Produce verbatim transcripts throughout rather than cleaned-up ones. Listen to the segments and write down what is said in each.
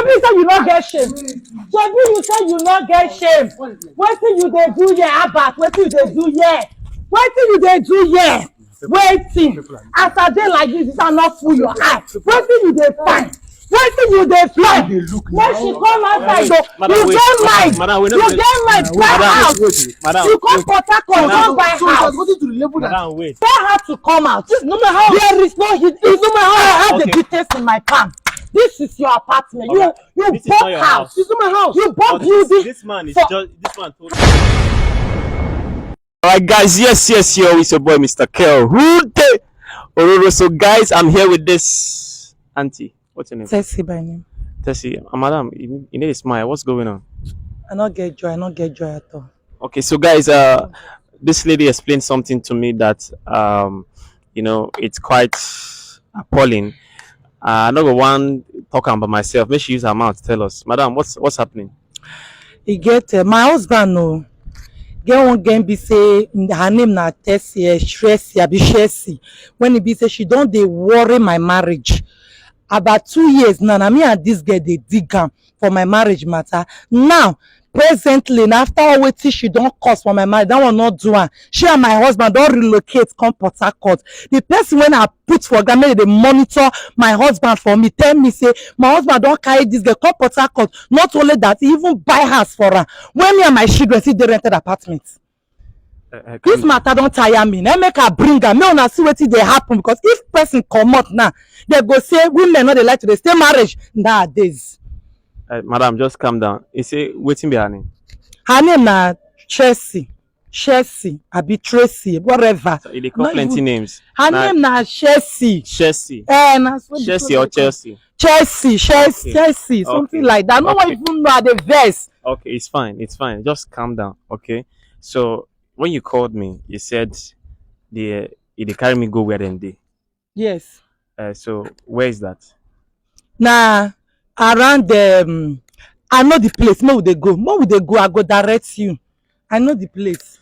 Shebi you say you no get shame. Shebi you say you no get shame. Wetin you dey do here, Albert? Wetin you dey do here? Wetin you dey do here? Wetin? As I dey like this, this I no full your eye. Wetin you dey find? Wetin you dey find? Make she come outside o. You get mind? You get mind? Buy house. You come Port Harcourt, come buy house. Tell her to come out. There is no heat. It's no matter how I have the details in my palm. This is your apartment. You you bought house. It's not my house. You bought building. This man is just this man told me. All right, guys. Yes, yes, yo. It's your boy, Mister Kel. Rude. Ororo. So, guys, I'm here with this auntie. What's your name? Tessie by name. Tessie, uh, madam, you, you need a smile. What's going on? I not get joy. I not get joy at all. Okay, so guys, uh, this lady explained something to me that um, you know, it's quite appalling. Uh, I no go wan talk am by myself. Make she use her mouth tell us, madam, what's what's happening? E get uh, my husband no get one girl be say her name na Tessie, uh, Shressi, abi Shessi. When e be say she don dey worry my marriage about two years now. Na me and this girl dey dig am for my marriage matter. Now, presently, na after all wetin she don cause for my marriage, that one no do am. She and my husband don relocate come Port Harcourt. The person wey I put for ground make dey monitor my husband for me tell me say my husband don carry this girl come Port Harcourt. Not only that, he even buy house for her. When me and my children still dey rented apartment. Uh, uh, this matter don tire me. Na make I bring am. Make una see wetin dey happen, because if person comot now, they go say women no dey like to dey stay marriage nowadays. Uh, madam, just calm down. You say wetin be her name? Her name na Chelsea. Chelsea, abi Tracy, whatever. So, you dey call plenty names. Her name na Chelsea. Chelsea. Eh, na so Chelsea or Chelsea? Chelsea, Chelsea, Chelsea, something like that. No one even know how they vex. Okay, it's fine, it's fine. Just calm down, okay? So when you called me, you said they they carry me go where dem dey. Yes. Uh, so where is that? Na around um, I know the place. Make we dey go. Make we dey go. I go direct you. I know the place.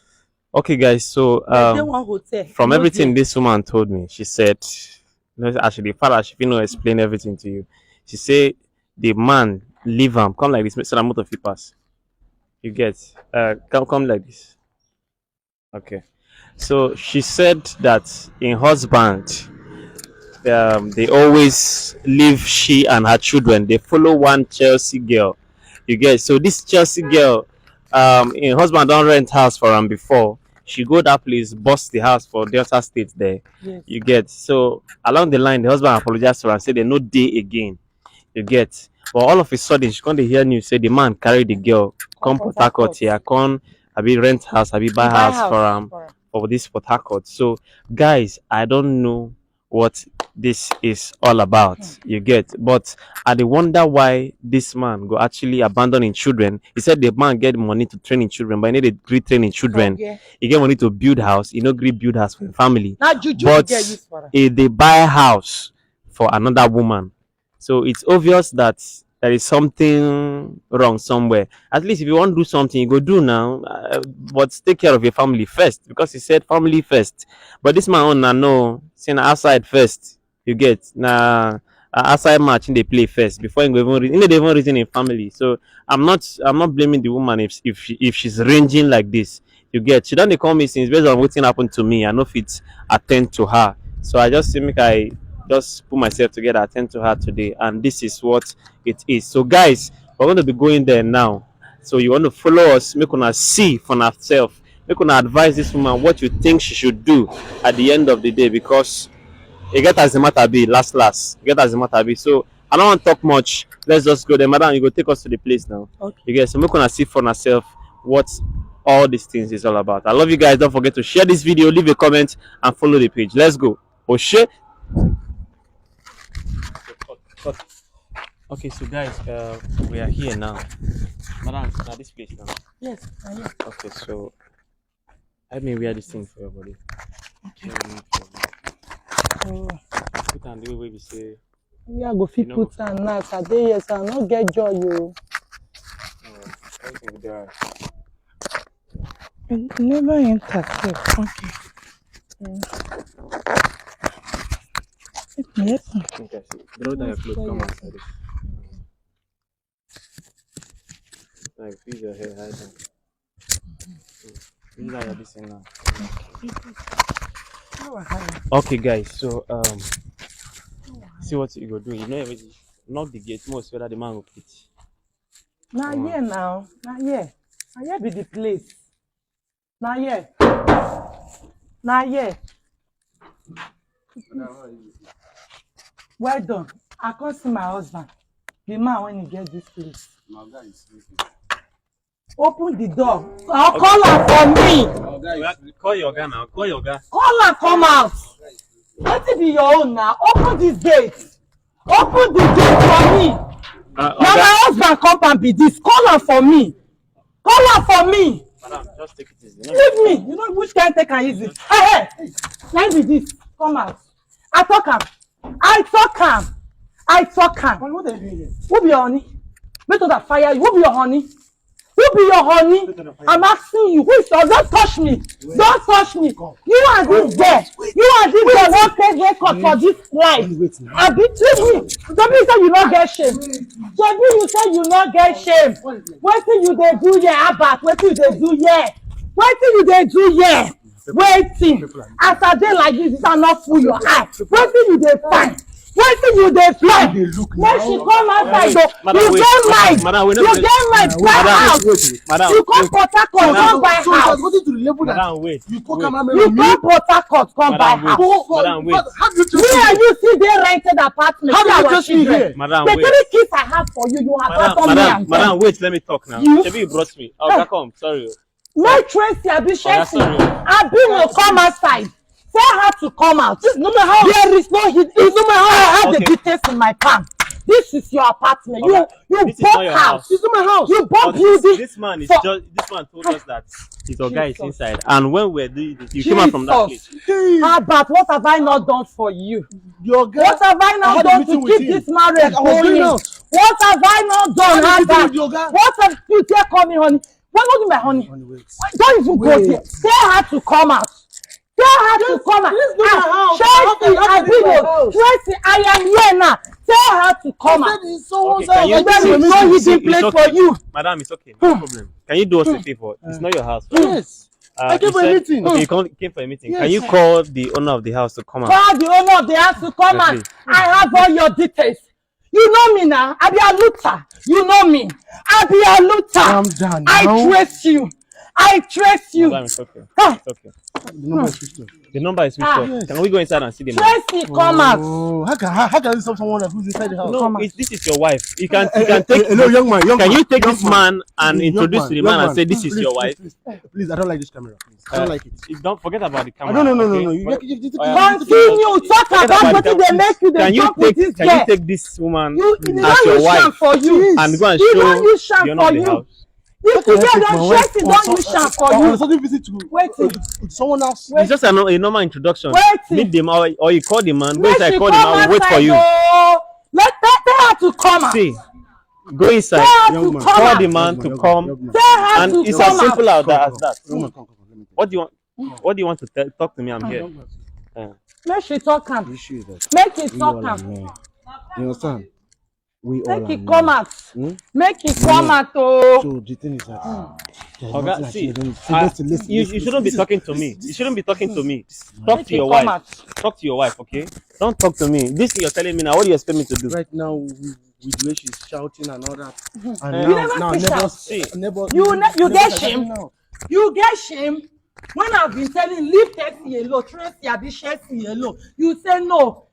Okay, guys. So um, one hotel from everything this woman told me, she said, you know, as she the father, she fit no explain everything to you. She say the man leave am come like this. Make sure motor fit pass. You get uh, come come like this. Okay. So she said that in husband, um, they always leave she and her children. They follow one Chelsea girl. You get so this Chelsea girl, um, in husband don't rent house for him before. She go that place, bust the house for Delta State there. Yes. You get so along the line, the husband apologized to her and said they no day again. You get. But all of a sudden, she come dey hear news say the man carry the girl come Port Harcourt here, come abi rent house, abi buy house for am for this Port Harcourt. So, guys, I don't know what this is all about. You get, but I dey wonder why this man go actually abandon him children. He said the man get money to train him children, but he need to gree train him children. He get money to build house, he no gree build house for him family. But he dey buy house for another woman. So it's obvious that there is something wrong somewhere. At least if you want to do something, you go do now, uh, but take care of your family first, because he said family first. But this man on na no, say na outside first. You get na uh, outside match in dey play first before he go even re- he no dey even reason in family. So I'm not I'm not blaming the woman if if she, if she's ranging like this. You get, she don dey call me since. Based on wetin happen to me, I no fit attend to her. So I just say make I just put myself together, attend to her today, and this is what it is. So guys, we're going to be going there now. So you want to follow us, make una see for herself, make una advise this woman what you think she should do at the end of the day, because e get as the matter be, last last, e get as the matter be. So I don't want to talk much. Let's just go there. Madam, you go take us to the place now. Okay. You get, so make una see for herself what all these things is all about. I love you guys. Don't forget to share this video, leave a comment, and follow the page. Let's go. Oshe. Okay, so guys, uh, we are here now. Madam, now this place now. Yes, I am. Okay, so help me wear this thing for your body. Okay. Oh. Put on the way we say. Yeah, I go fit put on now. I dey here, so I no get joy, yo. Oh, everything go dey alright. I never enter sef. Okay. Mm. Make me help me. Okay, see. Draw down your clothes, come outside. Like, use your hair, hide am. Use that your this thing now. Okay, guys. So, um, see what you go do. You know, everything. Knock the gate. Most whether the man will quit. Na here now. Na here. Na here be the place. Na here. Na here. Well done. I come see my husband. The man when he get this place. Open the door. I'll call am for me. Oga, you call your oga now. Call your oga. Call am come out. Wetin be your own now? Open this gate. Open the gate for me. Uh, Na oga, my husband compound be this. Call am for me. Call am for me. Madam, just take it easy. Leave me. You know which kind take am easy. Hey, hey. Na be this. Come out. I talk am. I talk am. I talk am. What are you doing here? Who be your honey? Make thunder fire you. Who be your honey? Who be your honey? I'm asking you. Who is your? Don't touch me. Don't touch me. You and this girl. You and this girl wan pay record for this life. Wait now. Abi leave me. Shebi you say you no get shame. Shebi you say you no get shame. Wetin you dey do here, Albert? Wetin you dey do here? Wetin you dey do here? Wetin? As I dey like this, this I no full your eye. Wetin you dey find? Wetin you dey find? Make she come outside o. Madam, You wait. get mind. Madam, wait, You let me- get mind. Buy Madam, house. Madam, You come wait. Port Harcourt, Madam, come buy So it has house. gotten to the level that Madam, wait. You come Wait. cameraman You on me. come Port Harcourt, come buy Madam, wait. house. But, but, Madam, wait. but how do you Me and you still dey rented apartment. How See do you our trust me children. Here? Madam, The wait. Three kids I have for you, you Madam, abandon me madam, and madam, come. Wait. Let me talk now. You? Shebi you brought me. Oga, come. Sorry. Make Tracy abi Shesi. Sorry. Abi no come outside. Tell her to come out. This is not my house. There is no hid. It's not my house. I have the Okay. Details in my palm. This is your apartment. You Oga, you this is not bought your house. House. It's not my house. You bought But this, building. This man is for- just. This man told us that his oga is Jesus. Inside, and when we're doing this, you came out from that place. Hey, Albert, what have I not done for you? your girl. What have I not had a done to meeting with keep him. This marriage Like, I was going going? out. What have I not done, How did you Albert? do with your guy? What have you there coming, honey? What what do you mean by honey? Honey, wait. Don't even go Wait. There. Tell her to come out. Tell her to come out. This is not my house. Tracy, How can I I leave my know. House? Tracy, I am here now. Tell her to come out. That is someone's Okay, can house. you There see, is no see, hidden see, place it's for okay. You. Madam, it's okay. No problem. Can you do us a favor? It's not your house. Yes. Uh, I came you for a said- meeting. Okay, you come, came for a meeting. Can Yes. You call the owner of the house to come out? Call the owner of the house to come Yes, out. please. I have all your details. You know me now. I be a looter. You know me. I be a looter. Calm down I now. Trace you. I trace you. Madam, it's okay. Ah. It's okay. The number is switched off. The number is switched Ah. off. Can we go inside and see the man? Tracy, come out. Oh, how can how, how can you stop someone who is inside the house? No, Come on. It's, this is your wife. You can Eh, you can eh, take. eh, hello, young man. Young Can man, you take young this man and Young introduce man, to the young man and man. say this is Please, your please, wife? Please, please, please, I don't like this camera. Please. I don't Uh, like it. You don't forget about the I camera. don't no no no Okay? no no. You, But- you, you, you, Oya, you- Continue. Talk Forget about about what the they camera. make you. They Can you talk with take this can you girl. Take this woman You you as don't your use wife am for you. And go and You show don't use the am owner for of the you. House? If Can you I get take my don wife Tracy on don some- use am for on you. Something visit to Wetin? to someone else. It's just a, no- a normal introduction. Wetin? Meet them or, or you call the man. Go Make inside, she call the come man. We'll wait for outside you. Oh. Let tell tell her to come out. See, go inside. Tell her Young to man. come Call out. The man to come. Tell her And to it's come as simple out. As that. As that. Young man, come, come, come, let me. What do you want? What do you want to tell, talk to me? I'm here. Young man. Uh, The issue is that Make she we talk all are am. Men. You understand? We all Make are it come men. out. Hmm? Make it come Yeah. out oh. So the thing is that there's Oga, nothing I see, should do. uh, Listen, listen, you, listen, you shouldn't be listen. Talking to me. This- You shouldn't be talking to me. Talk Make to it your come wife. Out. Talk to your wife, okay? Don't talk to me. This thing you're telling me now, what do you expect me to do? Right now, with, with the way she's shouting and all that, and Eh? now, You never now fish never, See. never, You ne- you never get said shame? Now. You get shame? When I've been telling leave Tessie alone, Tracy abi Shesi alone, you say no.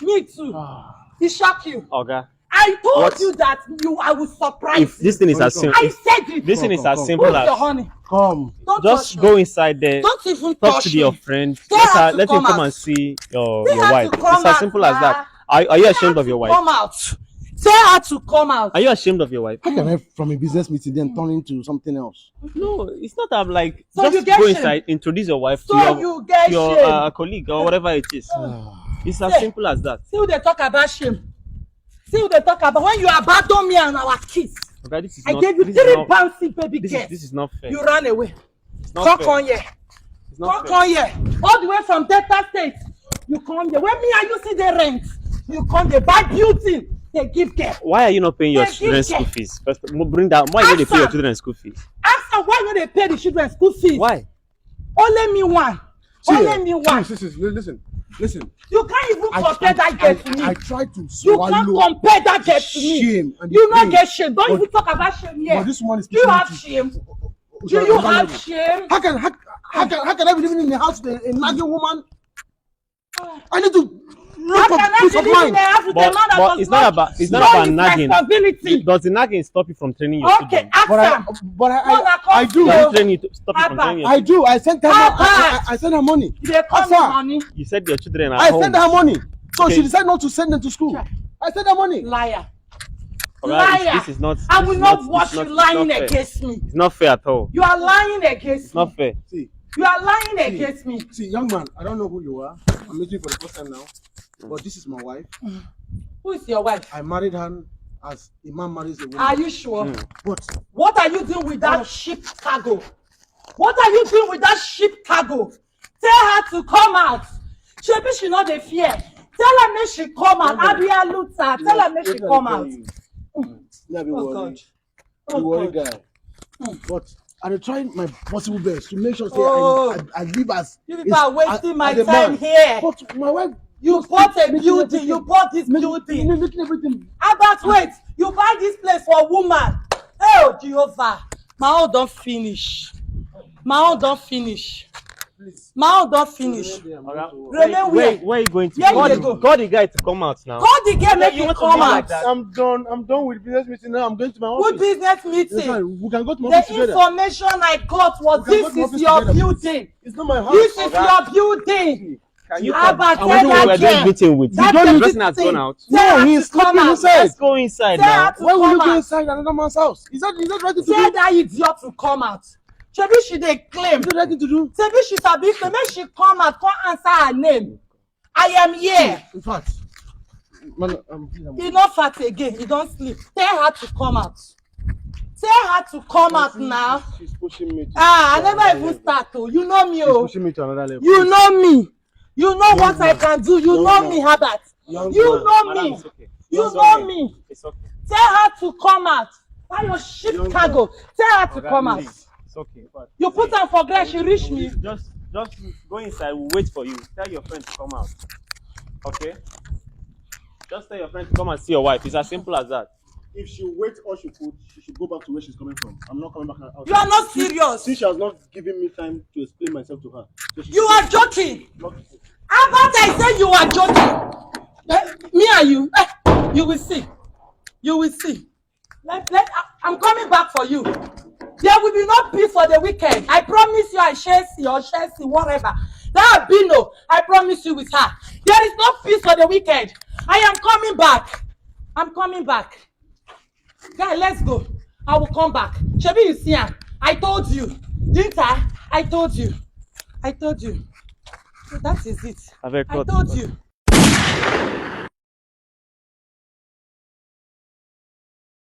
Me too. Ah. It shock you. Oga, I told What? You that you I will surprise If this thing is you. as simple, I said it. This thing is Come, as come, simple Who's as Your honey? Come. Don't Just touch go me. Inside there. Don't even Talk touch to me. Your friend. Tell Let her her, to let him come come out. And see your Tell your her wife. To come It's as out, simple as that. Nah. Are, are you Tell ashamed her of your to wife? Come out. Tell her to come out. Are you ashamed of your wife? How can I, from a business meeting, then turn into something else? No, it's not. I'm like So just you get go shame? Inside, introduce your wife So to your, you get your shame? Uh, colleague or whatever it is. Ah. It's as Say, simple as that. See who they talk about shame. See who they talk about when you abandon me and our kids. Okay, this is I not, gave you this is three not, bouncy baby this girls. Is, this is not fair. You ran away. It's not Come fair. Come here. It's not Come fair. Come here. All the way from Delta State. You come here. When me and you see the rent, you come here. Buy building. They give girl. Why are you not paying your They children give school girl. Fees? First, mo bring that. Why you no dey pay your Ask children am. School fees? Ask am why you no dey pay the children school fees. Why? Only me one. See, Only me one. See, see, see, listen, listen. You can't even I, compare I, that I, girl to me. I try to You swallow can't compare that girl to me. Shame and You no pain. get shame. Don't But- even talk about shame here. But this one is Do you speaking have to shame? Oh, oh, oh, Do oh, you oh, have oh, shame? How can how, how can how can I be living in the house with a, a nagging woman? I need to look How for can I peace be of living in mind. a house with a But, man that but does it's not not about it's know not about his nagging. Responsibility. Does the nagging stop you from training your Okay, children? ask But I am. but I No, na I, I do. confuse. Training to stop you from Abba. training your I do. I sent her How money. I, bad? I, I sent her money. You dey call me Sir. Money. You said your children are I home. sent her money. So Okay. She decided not to send them to school. I sent her money. Liar. Oga, Liar. This, this is not. I This will is not not, watch it's you not, lying it's not fair. Against me. It's not fair at all. You are lying against It's not me. Fair. See, You are lying See. Against me. See, young man, I don't know who you are. I'm meeting you for the first time now. But this is my wife. Who is your wife? I married her as a man marries a woman. Are you sure? Mm. But What are you doing with that ship cargo? What are you doing with that ship cargo? Tell her to come out. Shebi she no dey fear. Tell her make she come out. Abia Luta. Tell her make she come out. Me, I be Oh worried. God. Be worried Oh guy. God. But I dey try my possible best to make sure say Oh. I, I, I live as You is- people are wasting as- my as a time man. Here. But my wife You just bought a making building. everything- You bought this make- building. make- making everything. Albert, wait. You buy this place for woman. Oh, Jehovah. My own don finish. My own don finish. My own don finish. Oga, Remain where, where? where you going to? Where Call you the, go? Call the guy to come out now. Call the girl make You him want to Come be like out. that? I'm done. I'm done with business meeting now. I'm going to my Good office. Business Yes, meeting. Fine. We can go to my The office together. Information I got was We can this go to is office your together. Building. It's not my house. This is Oga. Your building. Can you Abba, come? tell We're that doing girl. Meeting with. That The dirty person has thing. Gone out. Tell No, her he to insisted come in out. his head. Let's go inside Tell her now. to Why will come you go out. Inside another man's house? Is that is that right to Tell do? That idiot to come out. Shebi she dey claim. Is that right to do? Shebi she sabi say make she come out, come answer her name. I am here. In fact, man, I'm, I'm E no fat again. E don sleep. Tell her to come out. Tell her to come out now. She's pushing me. To Ah, I to another never even level. Start o. You know me She's o. Pushing me to another level. You know me. You know Young what I man. Can do. You Young know man. Me, Herbert. Young You man. know Madam, me. It's okay. You It's know okay. Me. It's okay. Tell her to come out. That your shit Young Cargo. Tell her to Oga, come out. Please. It's okay. You put am for ground, she reach me. Just, just go inside. We'll wait for you. Tell your friend to come out. Okay? Just tell your friend to come and see your wife. It's as simple as that. If she waits all she could, she should go back to where she's coming from. I'm not coming back out. You are not serious. Since she has not given me time to explain myself to her. So she You should are joking. Not How about I say you are joking? Eh, me and you, eh, you will see. You will see. Let, let, I- I'm coming back for you. There will be no peace for the wicked. I promise you, I shall see or shall see, whatever. That Bino, I promise you with her. There is no peace for the wicked. I am coming back. I'm coming back. Guy, let's go. I will come back. Shebi, you see am. I told you. Didn't I? I told you. I told you. So that is it. Abeg, I cut. Told you.